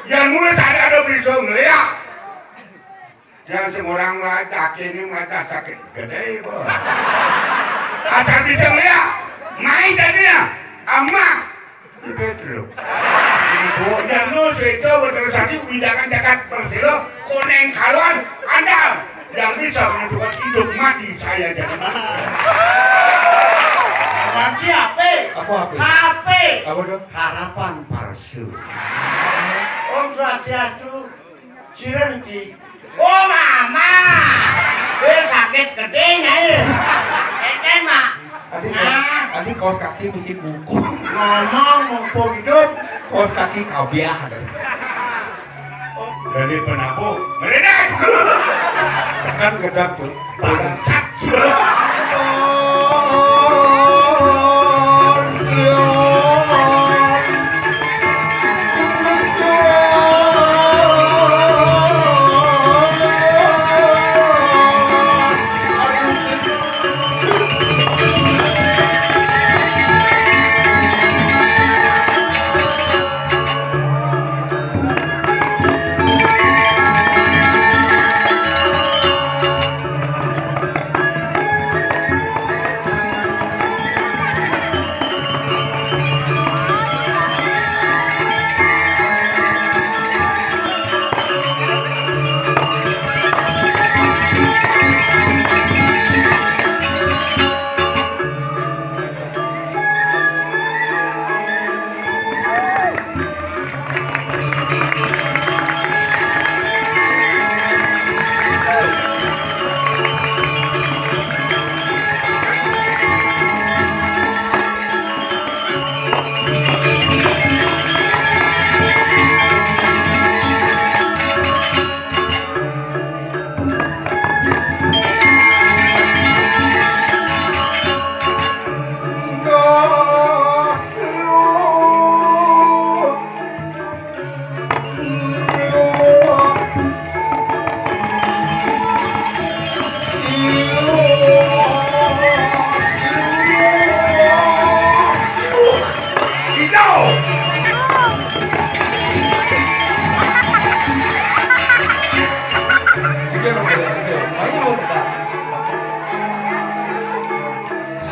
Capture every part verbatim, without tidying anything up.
Yén mulih sakit ada bisa ngeliak. Yén sing orang lah kaki ini mata sakit gedé, Bos. Asal bisa ngeliak. Main tadinya. Amak. Gitu. Ibu, yén nu sida terus tadi uwidakan jagat Persila, kuning karuan, andal. Yang bisa menentukan hidup mati saya jadi manusia. Lagi apa? Apa, apa? Apa? Apa tuh? Harapan palsu. Om Swastiastu, sira niki. Oh, Mama. Eh, sakit gedé, Nyai. Enten, Mak. Tadi, nah, tadi kaos kaki misi kuku. Ngomong mumpung hidup. Kaos kaki kabiah. Dari penabuh. Meredak. Sekan gedang tuh. Bangsat.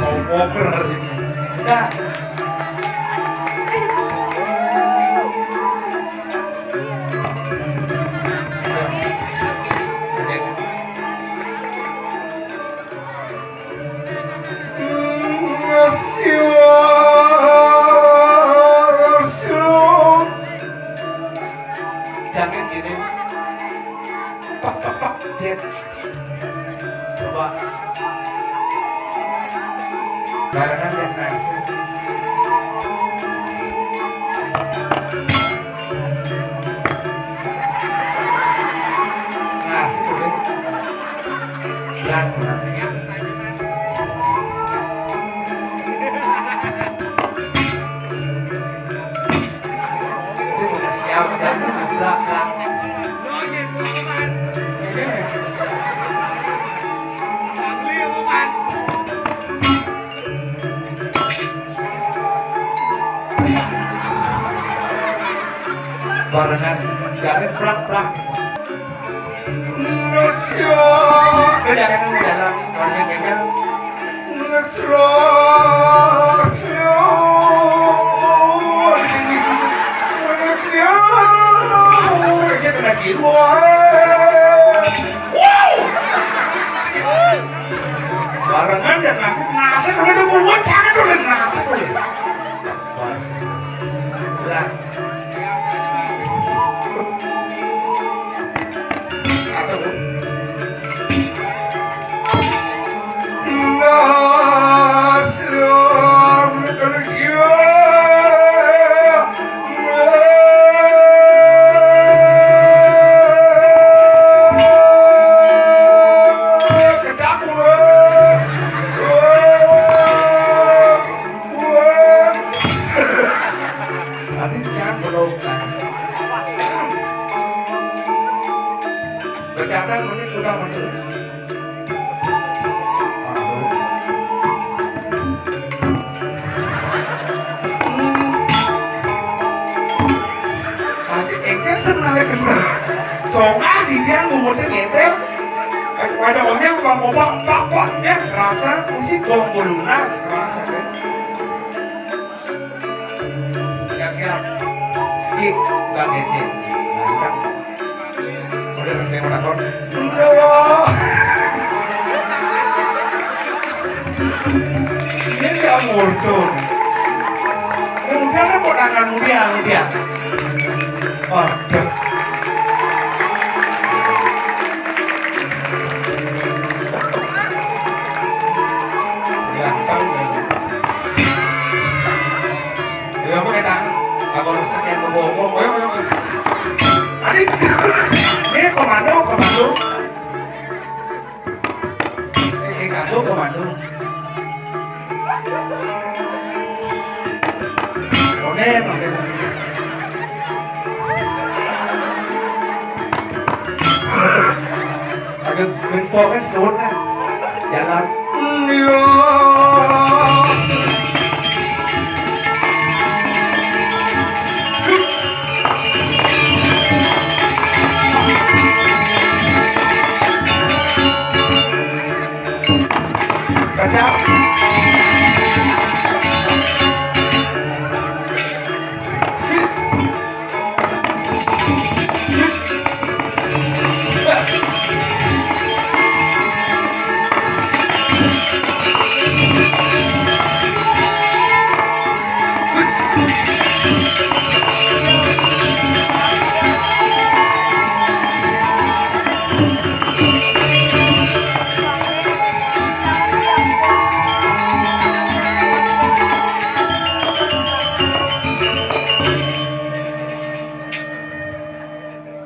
Sopo berarti. Enggak. Jangan gini. Pak, pak, pak, jet. Coba. Barengan yang nasi. Nasi tuh, Ding. Yang. Ini udah siap dan di belakang. Barengan, jangan prak-prak. Ngesyo, eh, jangan jalan, masih kenyal. Ngeslo, slo, di sini, sini. Ngesyo, dia kena jiwa. Wow! Barengan ya nasib, nasib udah dibuat sana tuh, nasib udah. Lah. Aduh. Nasib kerja. Tadi jangan belum. Bercanda menit udah menit. Engké sebenarnya kenal. Congah di dia ngumutnya ngenter. Wajah omnya bang opak, pak, pak, ya, kerasa, musik gong lunas, kerasa, kan? Siap-siap. Di Bang Ece. Mantap. Udah, saya mau takut. Udah. Ini dia murtung. Udah, ada kok tangan dia, dia. Waduh. Ganteng, ya. Ayo, aku kena. Aku harus sekian bohong. Ayo, ayo, ayo. Adik. Ini komando, komando. Eh, eh, komando, komando. Onen, onen. Aduh, gempol kan suwun, kan. Jalan. Iya. Kacau.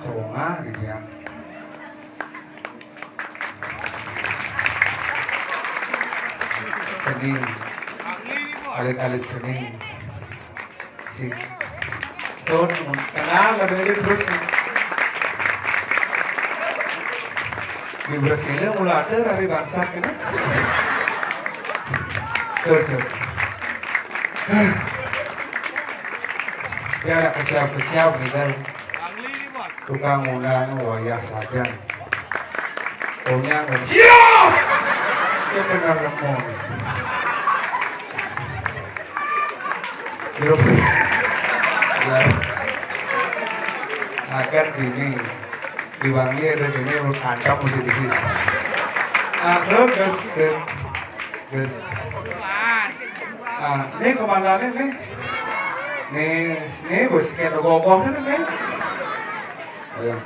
Congah gitu ya. Seni, alit-alit seni. Si, so, kenal, katanya terus. Di Brasilia mulai ada dari bangsa ini. So, so. Dia ada kesiap-kesiap gitu. Tukang undang wayah sajan. Punya siap. Dia benar nemu. Grup. Ya. Akan gini. Diwangi ada gini, kantor mesti di sini. Ah, terus, terus, terus. Ah, ini komandannya nih. Nih, nih bos kayak gogoh nih, nih. Ayo.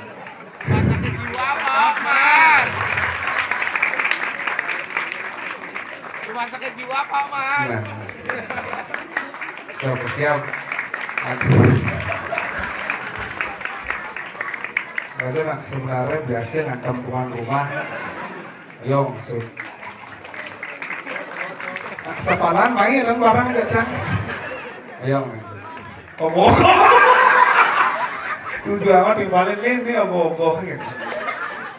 Rumah sakit jiwa, Pak Man. Nah. Siap, siap. Aduh. Ada nak sebenarnya biasa ngantem tuan rumah. Ayo, masuk. Nah, sepalan main kan barang aja, Cang. Ayo, main. Ogoh. Tujuan mah di balik ini, ini ogoh-ogoh gitu.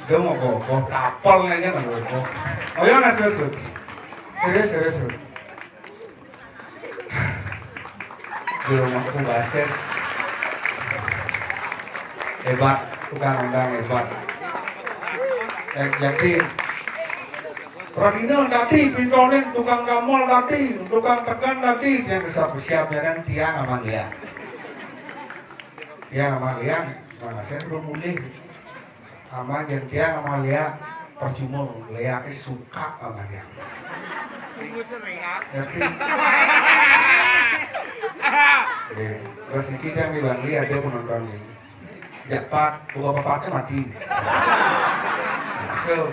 Dia mau ogoh-ogoh, tapel aja nggak ogoh. Oh ya, nah, serius, serius. Serius, serius, serius. Di rumahku basis. Hebat, tukang undang hebat. Eh, jadi, Radina tadi, pintonin tukang gamol tadi, tukang tekan tadi, dia bisa bersiap dengan tiang sama dia. Tiang sama dia, nah, saya belum mulih. Sama jeung tiang sama Léa, percuma Léa téh suka sama dia. Ngerti? Iya. Terus niki kan di Bangli ada penonton nih. Japat, buka papatnya mati. So.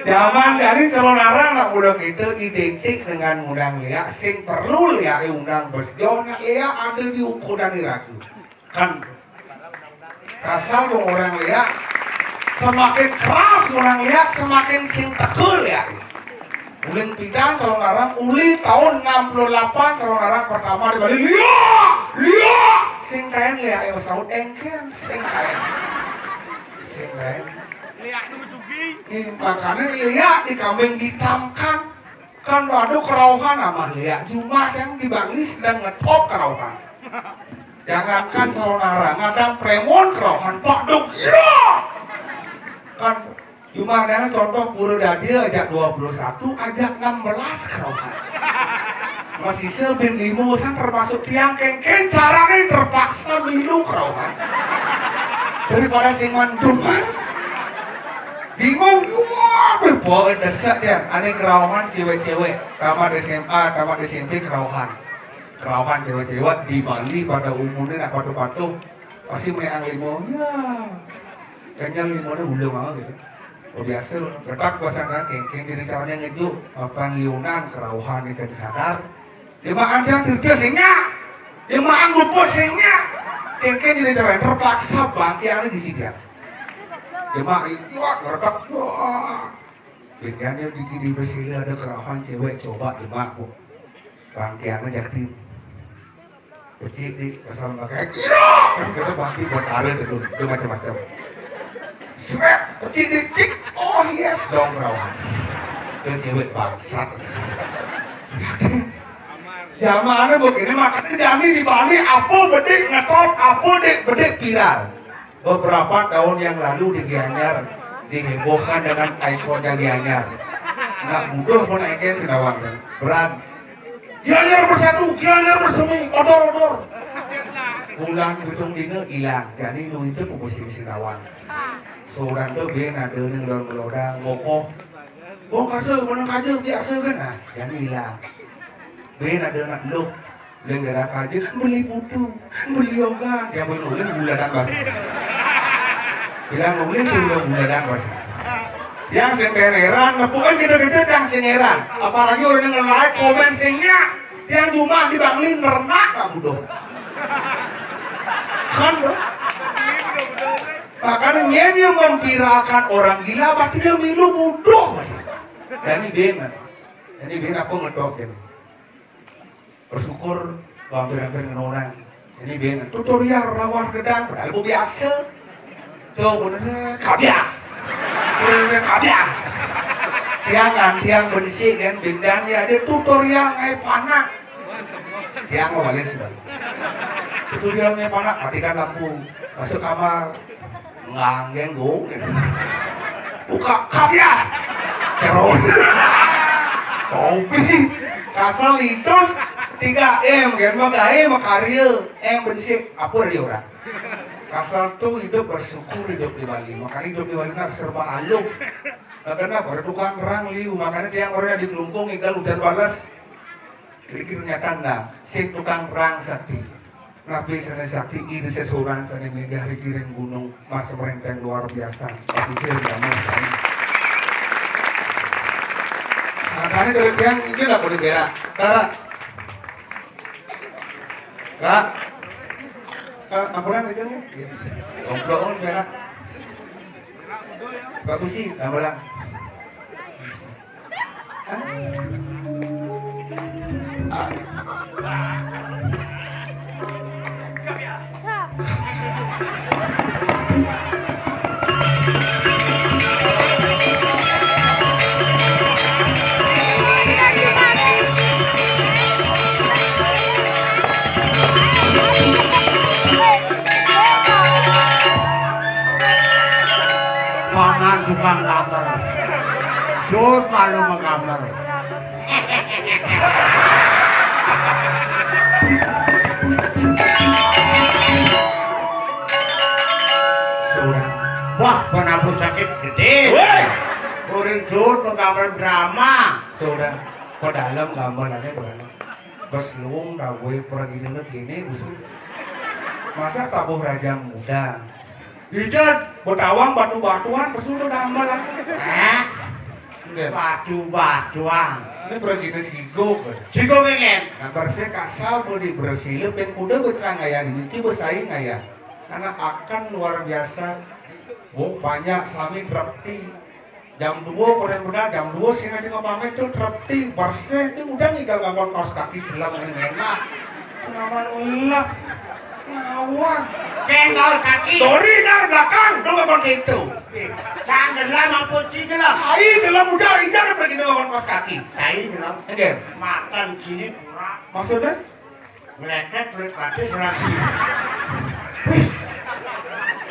Zaman dari Calonarang nak muda kita identik dengan undang Léa, sing perlu Léa undang bos jauh nak Léa ada di ukuran diragu. Kan Kasar dong orang Léa. Semakin keras orang Léa, semakin sing tekel ya. Ulin pidan kalau ngarang, ulin tahun enam puluh delapan kalau ngarang pertama di Bali, Léa, Léa. Sing kain Léa, ayo saut engken, sing kain. Sing kain. Léa nu sugi. Ih, makanya Léa di kambing hitam kan. Kan waduh kerauhan sama Léa. Cuma yang di Bangli sedang ngetop kerauhan. Jangankan calonarang, kadang prémon kerauhan, Pak Dok, iya. Kan, cuma ada contoh pura dadia ajak dua puluh satu, ajak enam belas kerauhan. Masih sebin lima sang termasuk tiang kéngkén carané terpaksa milu kerauhan. Daripada sing mantungan. Bingung, wah, bébé desak dia. Ané kerauhan cewek-cewek, tamat S M A, tamat S M P kerauhan. Kerauhan cewek-cewek di Bali pada umumnya nak patuh-patuh. Pasti meneang lima, ya. Kayaknya limanya bulung aja gitu. Oh, biasa, letak pasang kaki, kéngkén jadi caranya ngejuk, papan liunan, kerauhan itu disadar. Dia makan dia kerja singnya. Dia makan lupa singnya. Kéngkén jadi caranya terpaksa bangkit anu di sini. Dia makan, iya, ngeretak, wah. Bedanya di di Bresila ada kerauhan cewek coba demak, Bu. Bangkiangnya jadi pecik di kesal pakai kira. Kita bangki buat taruh dulu, itu macam-macam. Seret, pecik di cik. Oh, yes, dong kerauhan. Itu cewek bangsat. Jamaahnya begini, makanya kami di Bali apa bedik ngetop, apa dek bedik viral. Beberapa tahun yang lalu di Gianyar dihebohkan dengan ikonnya Gianyar. Nak butuh pun ikan Sindawang kan. Berat. Gianyar bersatu, Gianyar bersemi, odor-odor. Bulan hitung dina hilang. Jadi duit itu kubusi Sindawang. Seorang tu bin ada ni ngelor-ngelodang, ngokoh. Oh, kasa, mana kaja, biasa kan? Nah, jadi hilang. Bin ada nak luh. Leng gerak aja, beli putu, beli yoga. Yang boleh boleh gula dan basah. Bilang boleh tu udah gula dan basah. Yang sing heran, nepukan kita kita yang sing heran. Apalagi orang yang like, komen singnya, yang cuma di Bangli nerenak lah bodoh. Kan tuh. Makanya dia memviralkan orang gila, berarti dia milu bodoh. Jadi benar. Jadi benar aku ngedok ini. Bersyukur, hampir-hampir dengan orang. Ini benar. Tutorial rawar gedang, padahal aku biasa. Tuh, bener, kabia. Bener, kabia. Tiang kan, tiang bensik kan, bintang ya, ada tutorial ngai panak. Tiang mau balik sudah. Tutorial ngai panak, matikan lampu. Masuk kamar. Nganggeng gong. Buka kabia. Cerot. Kopi. Kasal hidup tiga M kan, mah gaé, mah karya. M bensik, apa dia orang? Kasal tuh hidup bersyukur hidup di Bali. Makanya hidup di Bali nah serba aluh. Nah, kenapa? Ada tukang rang liu. Makanya tiang orang di Kelungkung igal hujan balas. Jadi ternyata enggak. Si tukang rang sakti. Nabi sana sakti iri sesuran sana mega hari kiring gunung mas merenteng luar biasa. Tapi saya enggak mau sana. Makanya dari tiang ini lah boleh berak. Tara. Kak. Kak, ampunan aja nih. Komplok berak. Pak Gusi, ambulan. Paman tukang gambar. Sur malu menggambar. Sudah. Wah, penabuh sakit gede. Woi. Kuring sur menggambar drama. Sudah. Pedalam gambarannya pedalam. Bes luung dah gue pergi dulu kini busuk. Masa tabuh raja muda. Ijan, betawang batu-batuan, pesu tu gambar lah. Hah? Enggak. Batu-batuan. Ini pergi ke sigo kan? Sigo pengen. Nah, bersih kasal mau dibersih lu peng kuda becang ayah dicuci besaing ayah. Karena akan luar biasa. Oh, banyak sami drepti. Jam dua, kurang benar jam dua sih nanti ngomongnya tuh trepti bersih tuh udah nih kalau ngomong kaos kaki selam ini enak. Ngomong ulap ngawang. Kengkal kaki. Sorry, dar belakang, lu ngomong gitu. Cang gelam apa cing gelam? Hai, gelam udah, indah udah begini ngomong kaos kaki. Tai gelam. Again. Makan gini kurang. Maksudnya? Leket, kulit batis lagi.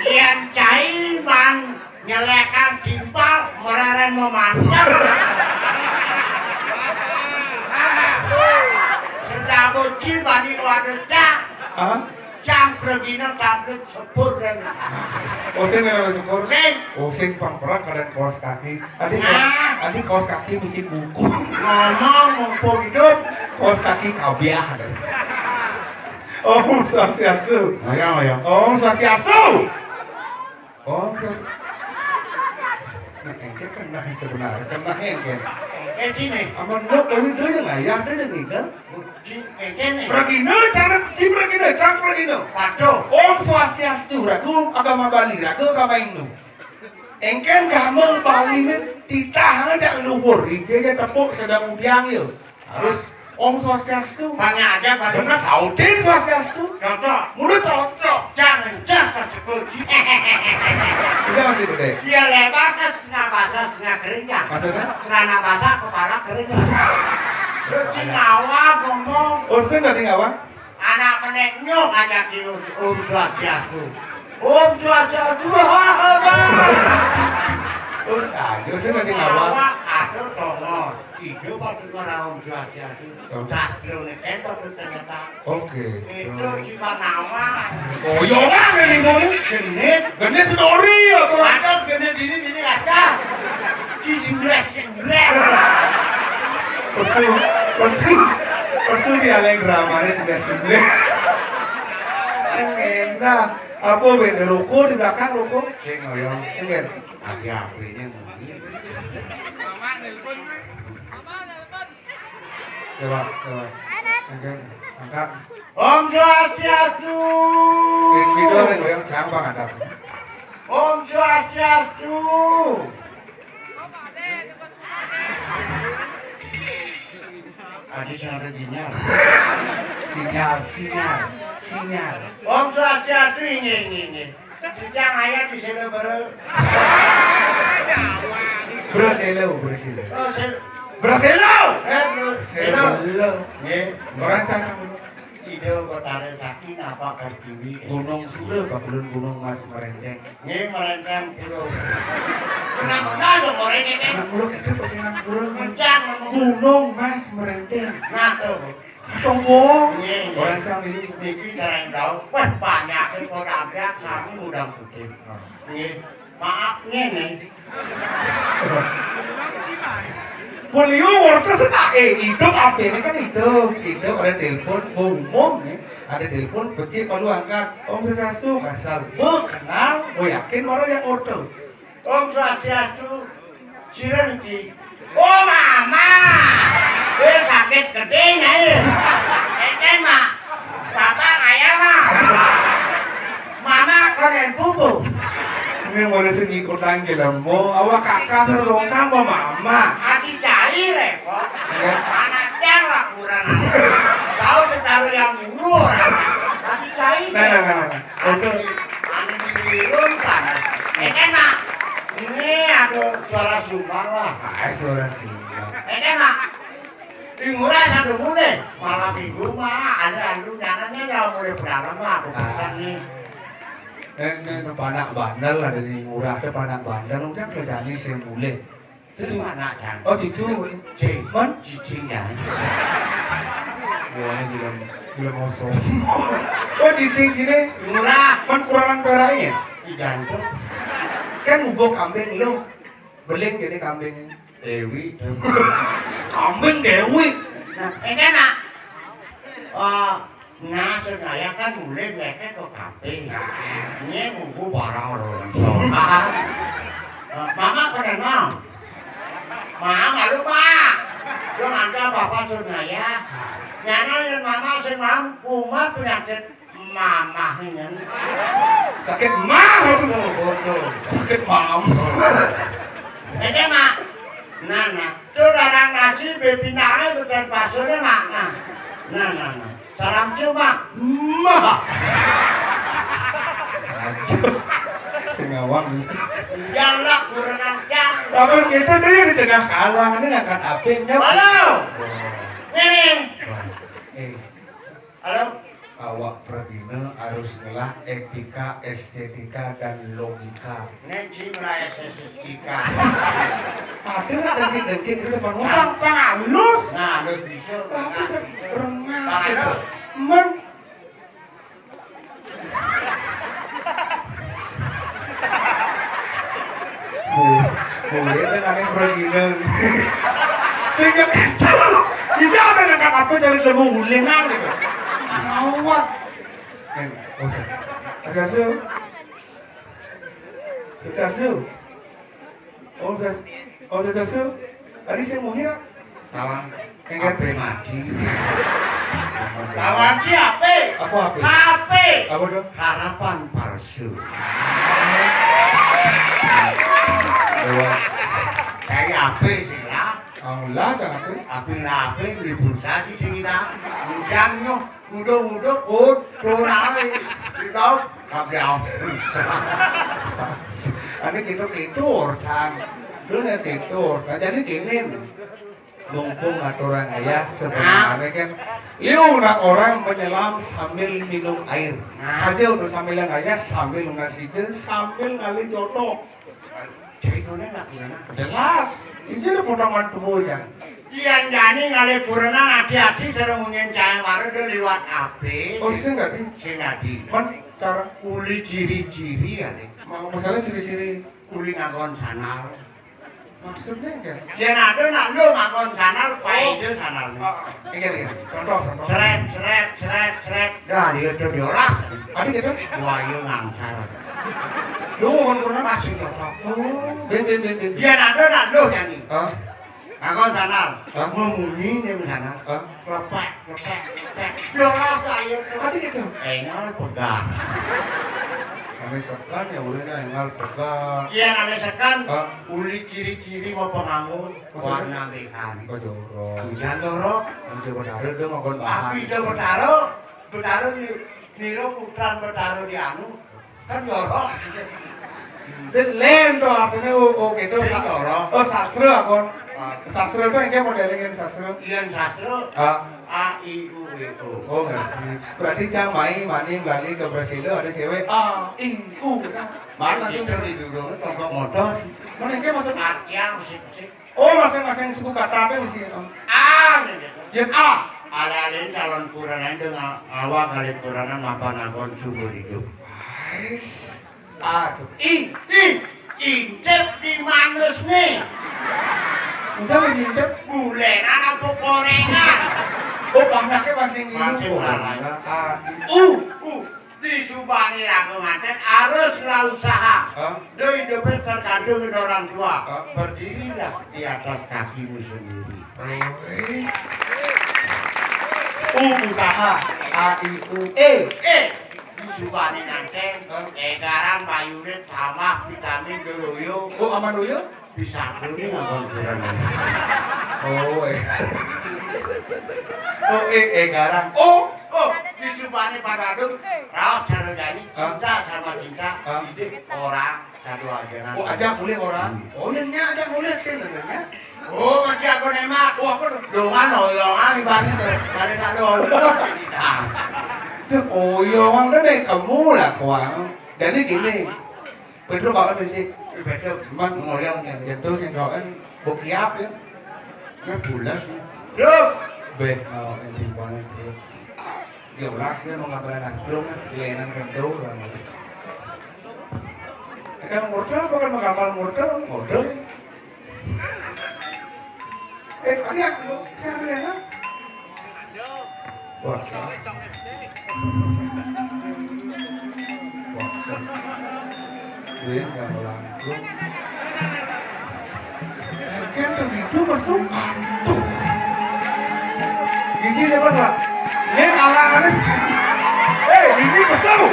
Yén cai man nyelekang timpal, mereren memanjang. Sedabo ci bani wadah cang. Hah? Cang pregina tablet sepur dan. Oh, sing memang sepur? Sing. Oh, sing pang perak kadang kaos kaki. Adi, nah. Adi kaos kaki bisi kuku. Ngomong mumpung hidup. Kaos kaki kabiah. Om Swastiastu. Ngayang, ngayang. Om Swastiastu. Om Swastiastu. Nah, engke kena sebenarnya, kena engke. Eh, sini. Aman lo, kayu dia yang ngayah, dia yang ngigal. Cing, engke nih. Pragina, cara cing pragina, cang pragina. Waduh. Om Swastiastu, ragu agama Bali, ragu agama Hindu. Engken gamel Bali ini titah aja luhur, ije aja tepuk sedang udiang ya. Harus Om Swastiastu. Tanya aja paling. Bener sautin Swastiastu. Cocok. Mulut cocok. Jangan cah tersebut. Udah masih gede. Dia lebar ke setengah basah setengah kering ya. Maksudnya? Celana basah kepala kering ya. Lu di ngawa ngomong. Oh, sing tadi ngawa? Anak menek nyok aja ki Om Swastiastu. Om Swastiastu. Oh, saja sih tadi ngawak. Ngawak ada tongos. Ijo patut ngora Om Swastiastu. Oh. Sastro ne kan patut ternyata. Oke. Itu cuma nama. Oh, iya orang ini ngomong. Genit. Genit sedori apa? Ada genit ini, ini ada. Ci sudah, ci sudah. Pesu, pesu, pesu di aleng dramanya sudah sudah. Enak. Apa beda ruko di belakang ruko? Sing ngoyong. Iya. Lagi apa ini? Coba, coba. Angkat, angkat. Om Swastiastu. Yang gitu, yang goyang cang banget. Om Swastiastu. Tadi sing ada sinyal. Sinyal, sinyal, sinyal. Om Swastiastu, inggih, inggih, inggih. Kita ngayah di sini bere. Broselo, broselo. Oh, sel- Broselo. Eh, broselo. Selo. Nggih. Orang cacang. Ida Betara Sakti napa Kartiwi? Gunung Sura, Pak Ulun Gunung Mas Merenteng. Nggih, Merenteng Pulau. Kenapa nado orang ini? Anak mulut itu pesengan kurang. Mencang ngomong. Gunung Mas Merenteng. Nah, tuh. Sombong. Nggih, nggih. Orang cang ini. Niki cara yang tahu. Wah, banyak yang kau tabrak, sami udang putih. Nggih. Maaf, ngene. Beliau worker seka, eh, hidup apa ini kan hidup. Hidup ada telepon, umum nih. Ada telepon, becik kalau angkat. Om Swastiastu, kasar. Bo kenal, bo yakin, baru yang order. Om Swastiastu, sira niki. Oh, Mama. Eh, sakit gede, Nyai. Enten, Mak. Bapak ngayah, Mak. Mama konen pupu. Ini mulai sing ngikut lagi lah, Mo. Awak kakak serongkang mau mama. Ati cai repot. Iya. Anak yang laporan. Tahu ditaruh yang guru orang. Ati cai. Nah, nah, nah, nah. Anu di, anu di rum panas. Eh, kan, Mak. Ini ada suara sumbang lah. Ah, suara sumbang. Eh, kan, Mak. Di ngurah satu mulai. Malam minggu, Mak. Ada anu nyananya ya mulai berdalam, Mak. Aku pesan nih. Eh, ini panak bandel ada di ngurah, ada panak bandel. Udah kerjanya saya mulai. Itu anak cang. Oh, cucu. Cing. Man? Cicing ya. Wah, ini belum, belum kosong. Oh, cicing sini. Murah. Man kurangan peraknya? Di jantung. Kan ngubok kambing lu. Beling jadi kambing. Dewi. Kambing Dewi. Nah, ini nak. Ah, Nah, sedaya kan mulai mereka ke kafe. Ini nunggu barang ronso. Mama kenal, Mam? Mam, malu, Pak. Yo, ada apa-apa, Sunaya? Nyana dan Mama sing mam kumat penyakit Mama ini. Sakit mah. Tuh, tuh. Sakit mam. Ini, Mak. Nah, nah. Tuh, barang nasi, bebinanya bukan baksonya, Mak. Nah. Nah, nah, nah. Salam cium, Mak. Mah. Aduh, sing ngawang. Galak, kurang ajar. Tapi kita dulu di tengah kalang, ini ngangkat apinya. Halo. Ini. Eh. Halo. Harus ngelah etika, estetika, dan logika. Nek sing ngelah estetika. Ada nggak dengki-dengki di depan orang? Gampang halus. Nah, halus bisa, tapi halus bisa. Remas gitu. Halus. Men. Bu, bu, ini aneh perginan. Sehingga kita, kita ada ngangkat apa cari ilmu ulingan gitu. Awak. Nih, usah. Usah su. Usah su. Oh, usah, oh, usah su. Tadi saya mau ngira. Tawang. Yang kan? Ape mati. Tawang ki ape? Apa ape? Ape. Apa tuh? Harapan palsu. Lewat. Cari ape sih lah? Alah, jangan ape. Ape lah ape, beli pulsa di sini dah. Udang nyoh. Udah-udah kotor ae. Tau kabeh. Ane kitu-kitu, Tan. Dulu nek kitu. Nah, jadi gini nih. Mumpung aturan ayah sebenarnya kan, liu nak orang menyelam sambil minum air. Nah. Saja untuk sambil ngayah, sambil ngasih sambil ngalih jodoh. Cai kono nak gimana? Jelas. Ini ada potongan tubuh, Jang. Yang jani ngalih kurenan hati-hati sareng mungkin cahaya mara dia liwat ape. Oh, sing tadi? Sing tadi. Man, cara uli ciri-ciri ya, nih. Mau masalah ciri-ciri. Uli nganggon sandal. Maksudnya enggak? Yang ada nak lu nganggon sandal, paide sandalnya. Oh, oh. Ingat, ingat. Contoh, contoh. Seret, seret, seret, seret. Dah, dia tuh diolah. Tadi gitu? Wah, iya ngangsar. Lu mau kurang masih cocok. Oh, ben, ben, ben, ben. Yang ada nak lu nyanyi. Hah? Nganggon sandal. Hah? Memunyi nih sandal. Hah? Klepek, klepek, klepek. Diolah saya tuh. Tadi gitu. Eh, ini orang pegang. Kami sekan ya, ulihnya engal pegang. Iya, ada sekan. Hah? Uli ciri-ciri mau penganggur. Maksudnya? Warna bekan. Bejorok. Hujan jorok. Nanti Betara dia ngokon bahan. Tapi dia Betara, Betara ni, niro putran Betara di anu, kan jorok. Dan lain tuh artinya, oh, oh, gitu. Sing sa-, jorok. Oh, sastra, kon. Ah. Sastra tuh yang kayak modelnya sastra. Yang sastra. Ah. A, I, U, E, O. Oh, ngerti. Berarti cang mai, mani, bali ke Brazil, ada cewek. A, I, U. Mana kita tuh? Di dulu, tongkok motor. Mana yang kayak maksud? Artian, musik-musik. Oh, masing-masing suku kata apa mesti, oh. Ah, gitu. Yang A. Ala-ala ini calon kurenan dengan awak kali kurenan mapan akon sumber hidup. Ais. Aduh. I. I. Intip di manus nih. Udah masih intip? Bulenan apa gorengan? Oh, panaknya masih ngilu. Masih lalai. Ah, I. U. U. Disubani lagu nganten harus lah usaha. Hah? Doi dompet tergantung dengan orang tua. Hah? Berdirilah di atas kakimu sendiri. Wis. U usaha. A, I, U, E. E. Disubani nganten. Hah? E garang bayune tambah vitamin doloyo. Oh, aman dulu ya? Bisa kuning abang kurang. Oh, eh. Oh, eh, eh, garang. Oh, oh, disubani padadung. Raos cara jadi. Hah? Cinta sama cinta. Hah? Hidup orang satu aja. Oh, ajak mulih orang. Hmm. Oh, yang nya ajak mulih kan namanya. Oh, masih aku nemak. Oh, apa tuh? Dongan oyongan ibaratnya tuh. Pada tak ada orang. Tuh, oyongan tuh deh kamu lah, kuang. Jadi gini, Pedro bawa duit sih. Pedro. Cuman ngoyong ya. Itu sih kau kan bau kiap ya. Ini bulas sih. Duh. Beh, oh, ini banget tuh. Ya ulah sih mau ngapain angklung, lenan kentro lah. Kan murda apa kan menggambar murda, murda. Eh, ada yang siapa dia, Nang? Wah. Wah. Duit nggak melangkung. Kan tuh itu masuk. Aduh. Isi siapa, Pak? Ini kalangan. Eh, ini masuk.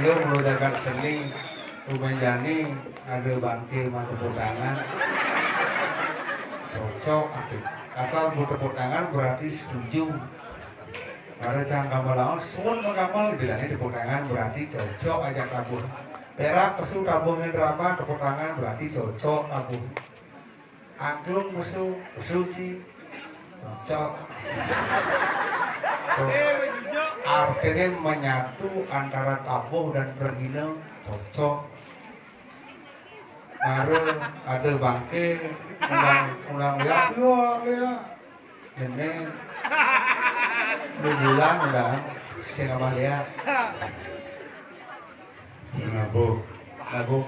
Mula jagat seni, rupa jani ada bangké mah tepuk tangan. Cocok atuh. Asal mun tepuk tangan berarti setuju. Mara cang gamelan, sun mah gamel, bilangnya tepuk tangan berarti cocok ajak tabuh. Pérak pesu tabuhna drama, tepuk tangan berarti cocok tabuh. Angklung pesu, pesu ci. Cocok. Cocok. Artinya menyatu antara tabuh dan pergina, cocok. Mara ada bangké, undang, undang liak, liak, liak. Ini dua bulan udah, sing abah liak. Nabuh. Nabuh.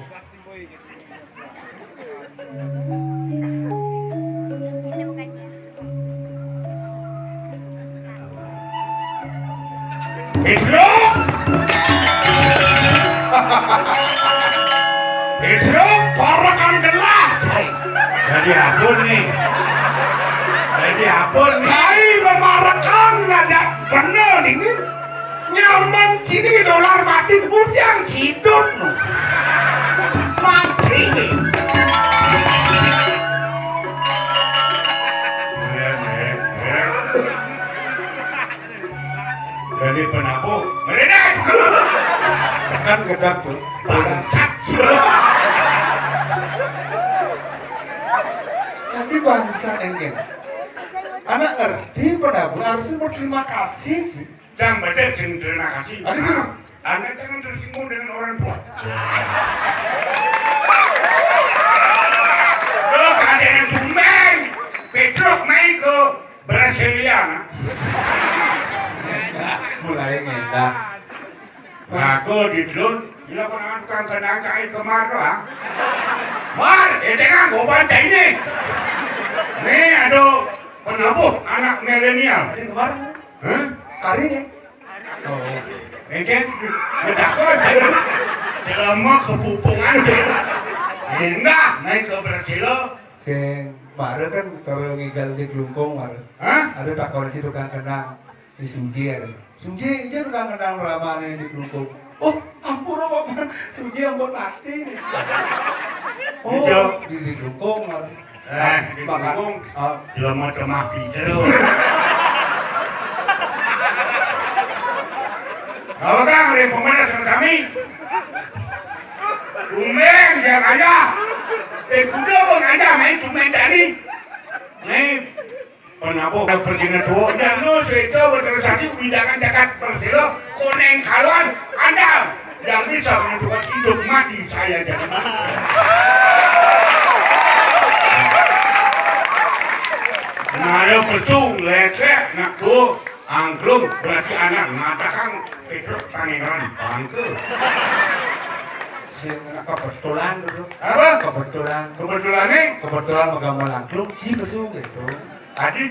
Pedro! Pedro, parekan gelah, cai. Jadi apa nih? Jadi apa nih? Cai memarekan ngajak bener ini. Nyaman sini dolar mati, bujang cidut. Mati nih. Jadi penabuh, meredak. Sekan gedak tuh. Bangsat. Tapi bangsa engkel. Anak ngerti penabuh harusnya berterima kasih sih. Yang betul sing terima kasih. Ada sih. Anda jangan tersinggung dengan orang tua. Lo keadaan tumbang. Petruk main ke Brasilia. Mulai ngendak. Aku di Jun, dia pernah tukang kenang kai kemar doang. Mar, eh dengan goban ini. Nih, aduh, penabuh anak milenial. Tadi kemarin. Hah? Hari ini. Oh. Engken, ngetakon. Jelema kepupungan. Sindah, naik ke Brasilia. Sing mara kan cara ngigal di Klungkung mara. Hah? Ada takon si tukang kenang di Suji ada. Suji, iya tukang kenang ramane di Klungkung. Oh, ampun apa? Suji ampun mati. Oh, di, di Klungkung mara. Eh, di Klungkung, ah, jelema temah pijero. Kalau kan ada pemenang sama kami. Umbeng yang ayah. Eh, kuda bang ayah main cuma tadi. Nih, penabuh pergi na tua. Ya, no, saya tahu betul tadi undangan jagat persilo. Koneng karuan, anda yang bisa menentukan hidup mati saya jadi. Nah, ada pesung, lecek, nak tuh, angklung, berarti anak mengatakan Petruk Pangeran Bangke. Sing kebetulan dulu. Apa? Kebetulan. Kebetulan nih? Kebetulan megang melangklung si pesu gitu. Tadi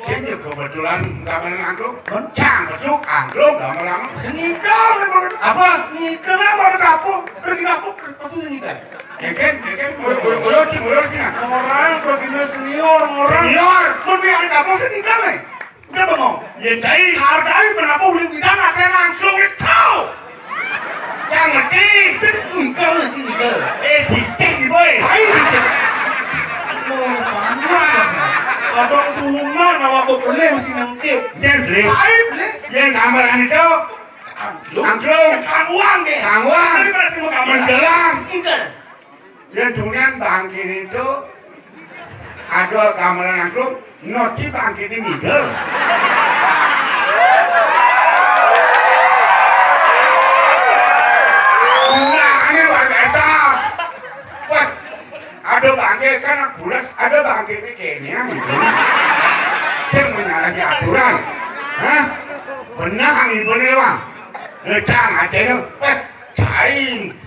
sing kebetulan megang melangklung. Cang pesu angklung megang melangklung. Senigal apa? Ngikel apa ada dapur? Pergi dapur pesu senigal. Ya kan, ya kan, mulai mulai mulai mulai mulai. Orang begini senior orang. Senior. Mun biar ada dapur senigal nih. Udah bengong. Ya, cai. Hargai berapa uling bidang, akan langsung itu. Jangan ngerti. Jadi, enggak, enggak, enggak. Eh, dicek, boy. Cai, dicek. Oh, panas, Mas. Kadang rumah, nawa kok boleh, mesti nangke. Dia beli. Cai, beli. Dia gambaran itu. Angklung. Angklung. Kangwang, deh. Kangwang. Daripada semua gambaran. Menjelang. Enggak. Yén dongéan bangkiné itu ada gamelan angklung, nodi bangkiné minggel. Nah, ini luar biasa. Wah, ada bangké kan bulas, ada bangkiné kéné gitu. Sing menyalahi aturan. Hah? Benar ibu ini, Bang. Ngecang aja itu. Wah, cain.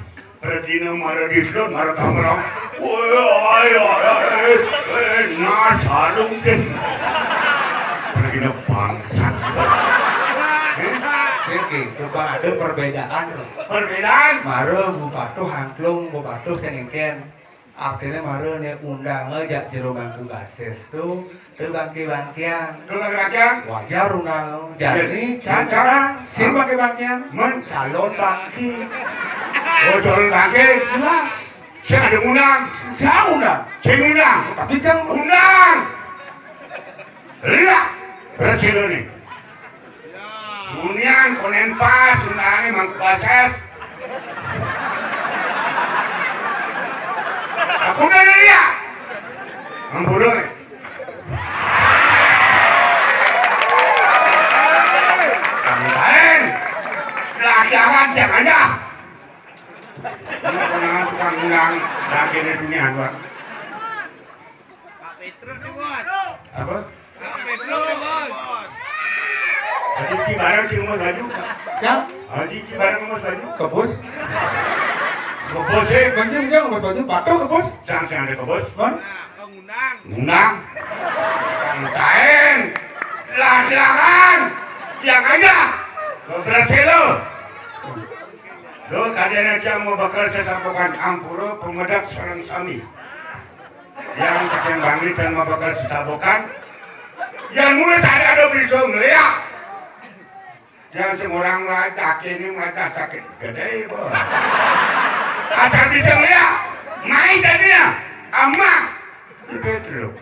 Pergina mara dislon, mara kamera. Woi, ayo, ayo, eh, eh, nah, sarung deh. Pergina bangsat. Sing gitu, Bang, ada perbedaan, loh. Perbedaan? Mara bupatuh angklung, bupatuh sing engkén. Artiné mara né undanga jak jero Mangku Basis to, teu bangké-bangkéan. Teu bangké-bangkéan? Wajar undanga. Jadi, iya, cara sing bangké-bangkéan, men calon bangké. Oh, calon bangké? Jelas. Sing ada ngundang? Sing undang. Sing undang. Tapi jangan undang. Lihat, berhasil nih. Bunian konen pas, undangné Mangku Basis. Aku udah lihat. Mangku dulu nih. Lain. Silakan, siang aja. Ini kenapa tukang undang? Lagi di dunia gua. Apa? Haji Ci barang sing ngembos baju. Ya? Haji Ci barang ngembos baju. Kebus? Kebus, eh. Bukan sih, dia ngembos baju. Patuh kebus? Sang, sang ada kebus. Kon? Ngundang. Ngundang. Kang Taen. Lah, silakan. Siang aja. Berhasil lo. Lo kadéna cang mau bakal sesapokan ampura pemedak sareng sami. Yang saking bangli dan mau bakal sesapokan. Yang mulai sadar ada bisa melihat. Yang semorang lah kaki ini mata sakit gedé, bos. Asal bisa melihat. Main tadinya. Amak. Di Pétruk.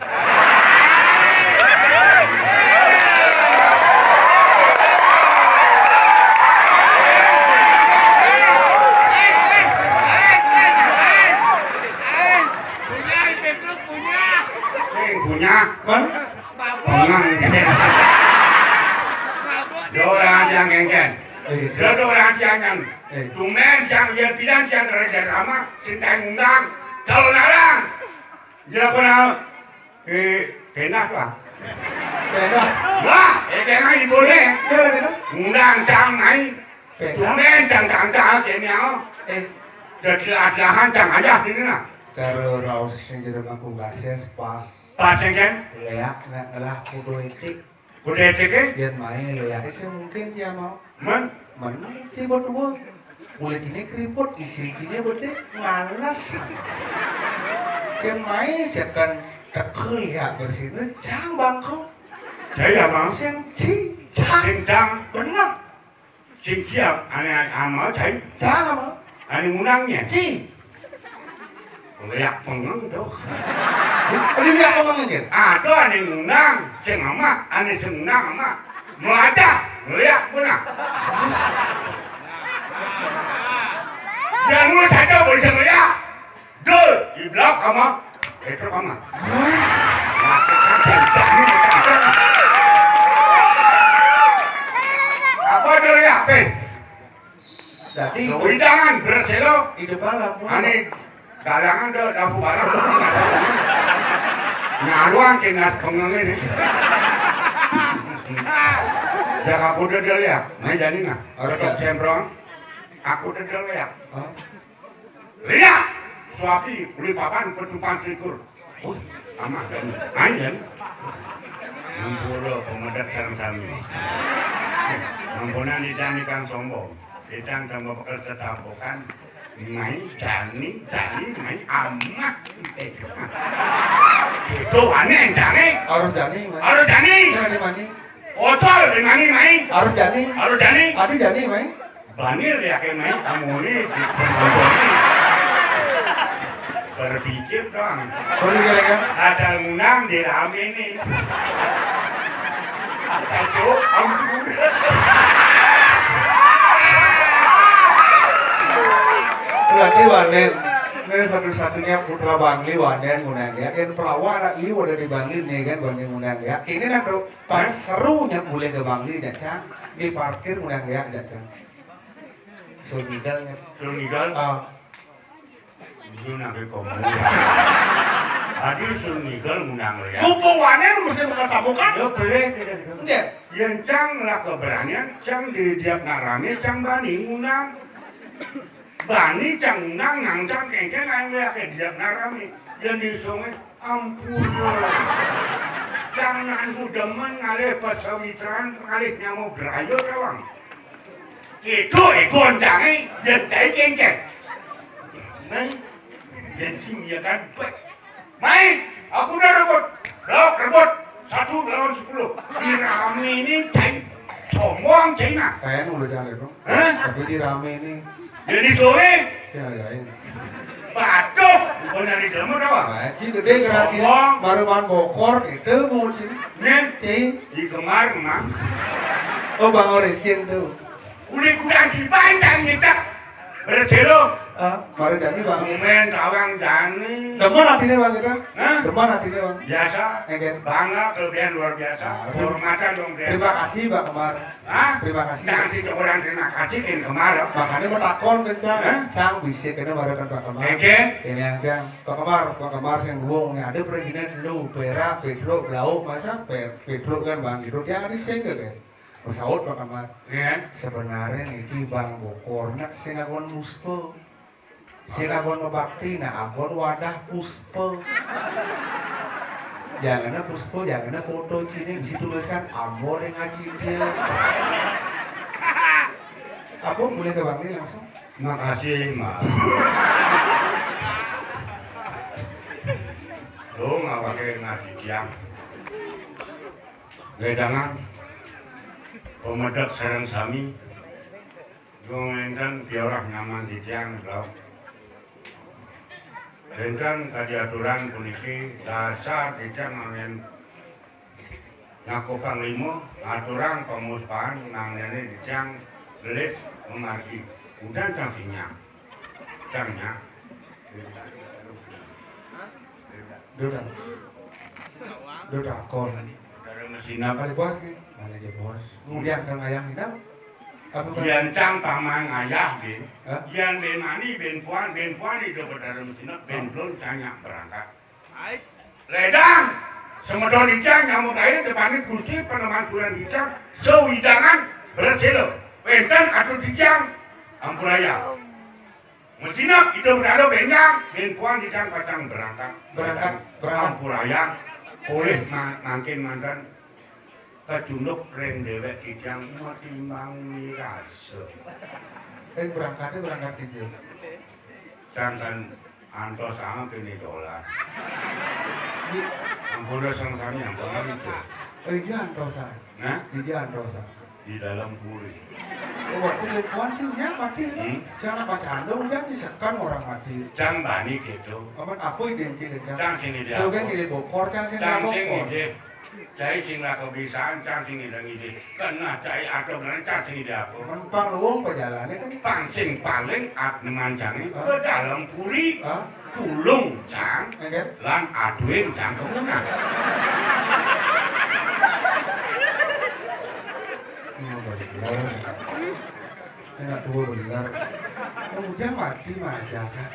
Punya, Pétruk punya. Sing punya. Bang? Pengang. Dua orang yang kéngkén. Eh. Dua orang yang yang. Eh. Tumben yang yang bilang yang Raja Rama, sing ngundang. Kalau narang. Dia pernah, eh, péndah, Pak. Péndah. Wah, eh, péndah ibu nih. Iya, péndah. Ngundang cang mai. Péndah. Tumben cang cang cang kéné, oh. Eh. Jelas-jelasan cang aja sini nah. Cara raos sing jero Mangku Basis pas. Pas sing kan? Iya, nggak ngelah kudu itik. Kudu itik, eh? Yén mai lo ya, sing mungkin dia mau. Men? Men, si berdua. Mulai sini keriput, isi sini gede, ngalas. Yén mai sekan tekel ya bersih, cang bangko. Saya, Bang. Sing ci, cang. Sing cang. Bener. Sing siap, ané ama cai. Cang apa? Ané ngundangnya. Ci. Liak pengeng tuh. Ini liak pengeng ini. Ada ané ngundang, sing ama, ané sing ngundang ama. Melajah, liak benar. Yang lu saja boleh sing liak. Dul, di blok ama. Itu ama. Wes. Apa dulu ya, Pin? Jadi, wewidangan beres lo. Hidup malam. Ané galangan do dapur barang. Nyaruang kena pengeng ini. Jaga kuda dulu ya. Nah, jadi nah. Orang semprong. Aku dulu ya. Hah? Lihat, suapi uli papan petupan selikur. Oh, sama dan ayen. Ampura pemedak sareng sami. Ampunan didani kang sombong. Didang sama bekel tetapokan. Mai jani, jani, mai amat. Eh, itu aneh jani. Harus jani, Mai. Harus jani. Sira di mani? Ocol di mani, Mai. Harus jani. Harus jani. Adi jani, Mai. Bani liaké mai amuni di penonton. Berpikir dong. Baru kira kan? Asal ngundang di rame nih. Asal tuh, ampun. Berarti Wanen, ini satu-satunya putra Bangli Wanen ngundang ya. Yang perawa ada liu ada di Bangli nih kan Wanen ngundang ya. Ini nah bro, pas serunya mulai ke Bangli ya Cang. Di parkir ngundang ya Cang. Sun Ngigal nya. Sun Ngigal? Ah. Lu nak komo. Adi Sun Ngigal ngundang lo ya. Mumpung Wanen mesti bukan sabukan. Yo, boleh, kita, kita. Enggak. Yén cang lah keberanian, cang di diap nak rame, cang bani ngundang. Bani cang ngundang, nang cang kéngkén aé wéh ké diap nak rame. Yén di sungai, ampun. Cang nak anu demen ngalih pasawitranan, ngalih nyamuk braya tawang. Itu ikon cangé, yén cai kéngkén. Neng. Gengsi ya kan. Main, aku udah rebut. Blok, rebut. Satu lawan sepuluh. Di rame ini cai. Sombong cai nah. Kayaknya udah jalan itu. Hah? Tapi di rame ini. Jadi sore. Saya hargain. Patuh, bukan dari dalam apa? Nah, si gede generasi. Sombong. Baru main bokor itu mau sini. Nen, cai. Di kemar, Mang. Oh, Bang Orisin tuh. Uli kudang kipain tang nyetak. Berjelo. Ah, mari jadi Bang. Komen tawang jani. Demen hatinya Bang kita? Hah? Demen hatinya Bang. Biasa. Enggak. Bangga kelebihan luar biasa. Ah, terima kasih Bang Kemar. Hah? Terima kasih. Jangan sih orang terima kasih kan Kemar. Makanya mau takon kan Cang. Hah? Cang bisa kena baru kan Bang Kemar. Oke. Ini yang Cang. Bang Kemar, Bang Kemar sing wong ada perizinan dulu, Perak, Pedro, Blau, masa Pe- Pedro kan Bang gitu. Dia ada sing kan. Pesawat Pak Kamal. Iya. Sebenarnya niki Bang Bokor nak sing agon muspa. Sing agon mabakti nak agon wadah puspa. Jangan puspa, jangan foto cini bisi tulisan ambo ring acinta. Apa boleh ke Bang ini langsung? Makasih, Mbak. Lo nggak pakai nasi tiang. Wedangan, pemedek sareng sami, wong énten piorah nyaman titiang, Bro. Énten kadi aturan puniki dasar titiang anggén nyakupang lima, aturang pamuspahan nanggéné titiang gelis mamargi. Udan sang sinyang. Sang nyak. Duda. Duda kon. Betara Mesina. Balik bos nih. Balik aja bos. Kemudian kang ayah ini apa? Apa, Bang? Yan cang paman ayah bin. Hah? Yan bin mani bin puan bin puan itu betara Mesina bin belum cang nyak berangkat. Ledang. Semeton ijang nyamuk air depanin Gusti peneman bulan ijang sewidangan berhasil. Wénten atur titiang ampuraya. Mesinak ida berada benjang, bin puan titiang pacang berangkat. Berangkat, berangkat. Ampurayang, polih ma- mangkin manten kacunduk ring déwék titiang matimbang mirasa. Eh, berangkatnya berangkat titiang. Sangkan antos amat kéné dolar. Ampun, sang sami ampun itu. Eh, iya antosan. Nah? Iya antosan. Di dalam puri. Oh, waktu lekuan sih nya mati. Hmm? Jangan apa candung, jangan disekan orang mati. Cang bani gitu. Aman apa identik cang? Cang sini dia. Tuh kan apa? Diri bokor, cang sini Cang sing bokor. Ide. Cai sing laka bisaan, cang sing ide ngide. Kena cai atau beneran cang sing ide apa? Aman pang luwung pejalané kan. Pang sing paling at neman cangé. Hah? Ke dalam puri. Hah? Tulung cang. Enggak. Lan aduin cang kemunah. Ini apa? Enak tua bener. Kemudian mati maja kan.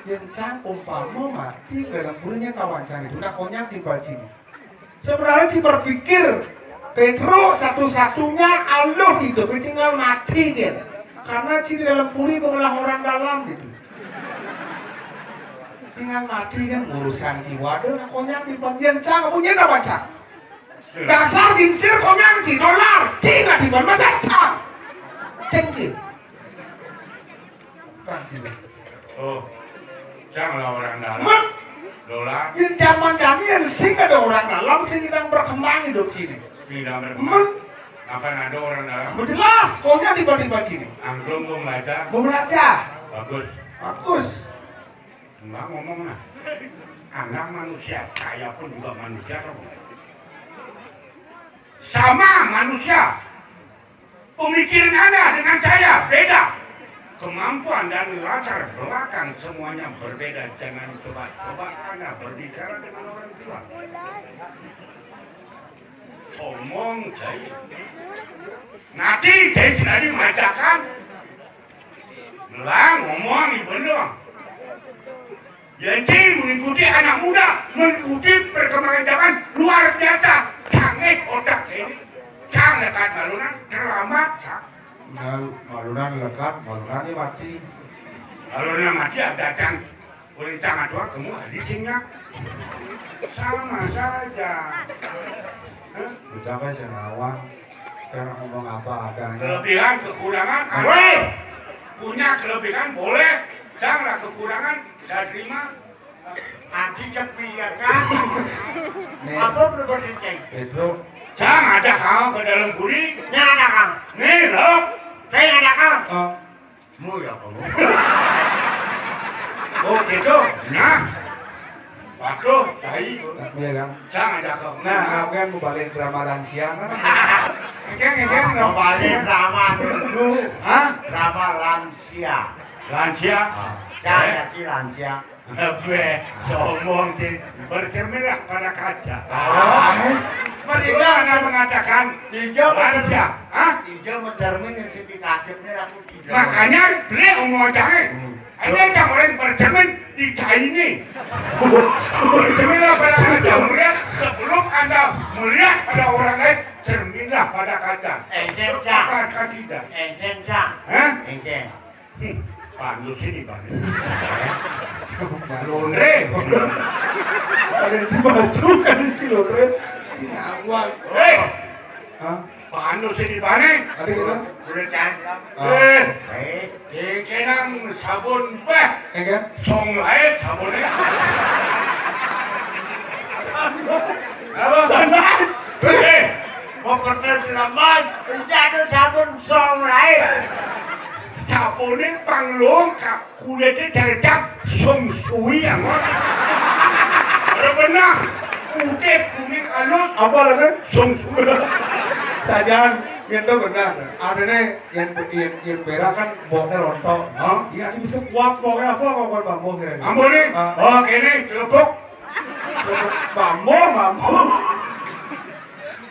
Yang cang umpama mati dalam purinya kawan cang itu. Nak konyang di balcini. Sebenarnya si berpikir Pedro satu-satunya aluh hidup tinggal mati kan. Karena ciri dalam puri mengolah orang dalam gitu. Tinggal mati kan urusan jiwa deh. Nak konyang di balcini. Yang cang punya apa cang? Dasar gingsir konyang ci dolar, ci nggak dibuat masa cang. Cengkir. Cang ci. Oh, cang lah orang dalam. Mat. Dolar. Yang zaman kami yang sing ada orang dalam, sing sedang berkembang hidup sini. Sing sedang berkembang. Mat. Kapan ada orang dalam? Jelas, konyang tiba-tiba sini. Angklung mau baca. Mau baca. Bagus. Bagus. Mbak ngomong nah, Anda manusia, saya pun juga manusia toh. Sama manusia. Pemikiran Anda dengan saya beda. Kemampuan dan latar belakang semuanya berbeda. Jangan coba-coba Anda berbicara dengan orang tua. Omong saya. Nanti saya tadi majakan. Lah, ngomong ibu doang. Yang mengikuti anak muda, mengikuti perkembangan zaman luar biasa. Canggih otak ini. Cang dekat balunan, terlambat, Cang. Nah, balunan lekat, balunan ini mati. Balunan mati ada cang. Boleh cang atuh kamu ada cingnya. Sama saja. Hah? Ucapnya senawang. Karena ngomong apa adanya. Kelebihan, kekurangan, ada. Boleh. Punya kelebihan, boleh. Janganlah kekurangan, Satrima. Adi cepi ya kan? Nih. Apa perlu berkenceng? Pedro. Cang ada kau ke dalam kuri. Nya ada kau. Nih, lo. Saya ada kau. Oh. Mu ya kamu. Oh, gitu. Nah. Waduh, tai. Iya, Kang. Cang ada kau. Nah, aku kan mau balik drama lansia, kan? Kan, kan, mau balik drama dulu. Hah? Drama lansia. Lansia? Ah, cang yakin lansia. Gue sombong, Cing. Bercerminlah pada kaca. Ah. Mana mengatakan Ijo lansia? Hah? Ijo mencermin yang sing ditakipnya aku tidak. Makanya beli omong cangnya. Hmm. Ini yang orang bercermin di ini. Bercerminlah pada kaca, melihat sebelum Anda melihat pada orang lain, cerminlah pada kaca. Encen, Cang. Apakah tidak? Encen, Cang. Hah? Encen. Hmm, pandu sini, Bang. Lonre. Ada si baju, ada si lonre, si ngawang. Hei! Hah? Pandu sini, Bang. Ada gitu? Udah, Cang. Ah. Eh, eh, kenang sabun, bah. Ya kan? Song lain sabunnya. Apa? Song lain. Eh, mau pernah selamat, udah ada sabun song lain. Sabunnya pang lengkap. Kulitnya cari cap, song sui ya, Mon. Ada benar. Putih, kuning, halus. Apa lagi? Song sui. Sajan, yang itu benar. Artinya yang yang yang berak kan boknya rontok. Hah? Iya, ini bisa kuat boknya apa, apa, apa, bambu kira-kira? Bambu nih? Ah. Oh, kene, celepuk. Bambu, bambu.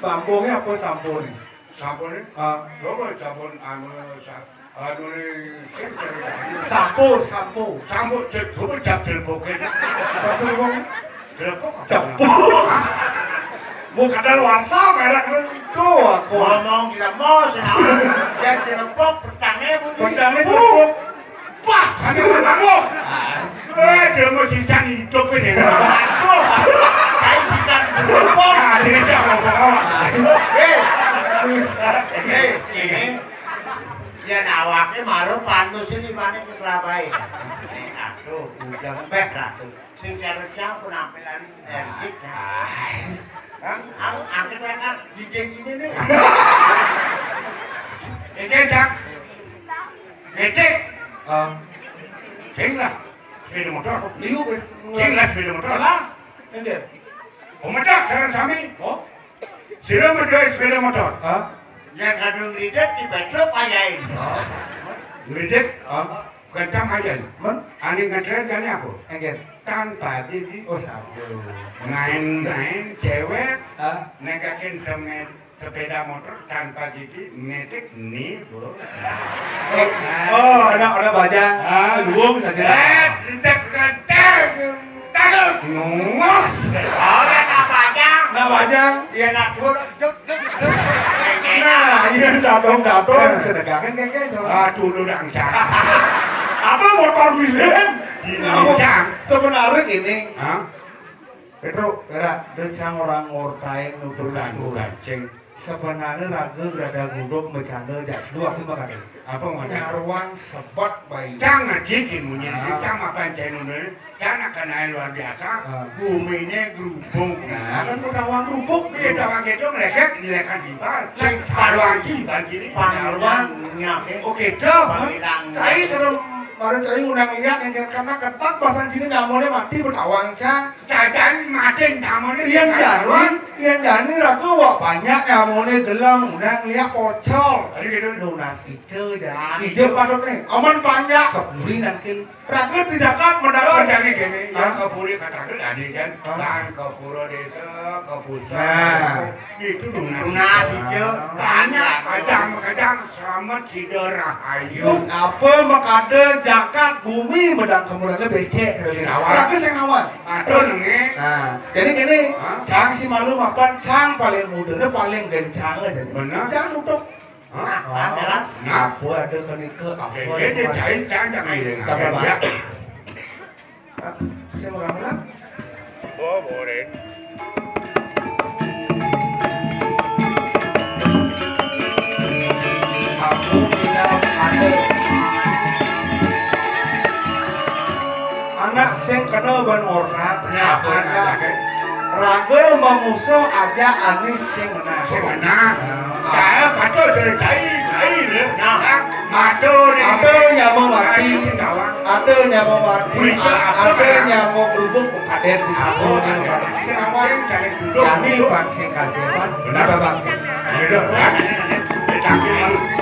Bambunya apa sampo nih? Sampo nih? Ah. Coba sabun anu, sa-, anu nih, sing cari. Sampo, sampo. Sampo, cek, coba cap celepuk aja. Cap celepuk? Celepuk apa? Cepuk. Hah? Mau kadal warsa merek itu aku. Ngomong tidak mau, sih, ya celepuk, pertangnya bunyi. Pertangnya celepuk. Wah, ada orang. Eh, dia mau sisan hidup ini. Aduh, saya sisan hidup. Ah, dia tidak mau bawa. Eh, eh, ini. Ya, awaknya malu panus ini, mana ke kelabai. Eh, aduh, udah beh, ratu. Sing cara campur penampilan energik, ya. Hah? Aku angkat mereka di geng ini nih. Ini, Cak. Ngecek. Ah. Sing lah. Sepeda motor. Liu, be. Sing lah sepeda motor. Lah. Enggak. Pemedak sareng sami. Oh. Sira medhoi sepeda motor. Hah? Yang kadung ngridit di beduk ayain. Ngridit? Hah? Ganteng aja. Men? Ani ngetren kan apa? Enggak. Tanpa gigi. Oh, satu. Main-main cewek. Hah? Negakin semen. Sepeda motor tanpa gigi, metik nih, Bro. Eh, oh, ada, ada baja. Ah, luwung saja. Eh, tidak kecil. Terus ngos. Orang apa aja? Nggak baja. Iya, nak turun. Duk, duk, duk. Nah, iya, dadong-dadong. Sedegakan kayak gitu. Ah, dulu dang, Cak. Apa motor bilin? Ini, Cak. Sebenarnya gini. Hah? Pedro, gerak, dia cang orang ngortain nutur. Bukan, bukan, Cing. Sebenarnya raga gerada gudok bercanda, jadlu aku makan. Apa maksudnya? Nyaruang sebat bayi. Cang ngerti, Cing, munyi. Ah. Cang apa yang cai nunun? Cang akan air luar biasa. Ah. Buminya gerubuk. Nah, kan bertawang gerubuk. Iya, tawang gitu, meleset, meleset di bar. Cing, paruang di bar gini. Paruang. Oke, dong. Panggilan. Cai serem, baru cai undang lihat yang karena ketak pasang sini namanya mati bertawang, Cang. Jajan mating tamuné. Yén jani, yén jani raga wak banyak tamuné gelem undang liak pocol. Aduh, gitu. Nunas ijo jani. Ah, ijo gitu. Patutné. Aman banyak. Keburi nangkin. Raga di Jakarta mendapat. Oh, jani kéné. Hah? Yang keburi kata-kata tadi kan. Hah? Lan keburu désa, kebusan. Nah. Itu nunas. Nunas ijo. Banyak. Kadang-kadang selamat sida rahayu. Apa makada jagat bumi medang kemulane becek. Sing lawan. Raga sing lawan. Aduh, nengé. Nah, jadi gini, hah? Cang si malu mapan, cang paling muda, paling gencang aja. Bener. Cang nutup. Hah? Nah, nah. Apa ada kenika, apa ada. Oke, dia cai, cang, cang, iya, tambah banyak. Sing ora menang. Oh, boleh. Aku bilang ada anak Sing kena ban ngornak. Nah, raga mamusuh aja anis sing ngenah. Sing ngenah. Nah. Cai kacau, cai, cai, cai, leh. Nah. Mata ni. Ada nyama mati. Ada nyama mati. Ada nyama berubuk kaden di satu nyama mati. Sing awal cai duduk. Jani pang sing kasihan. Benar, Bang. Ayo, Bang. Cakap.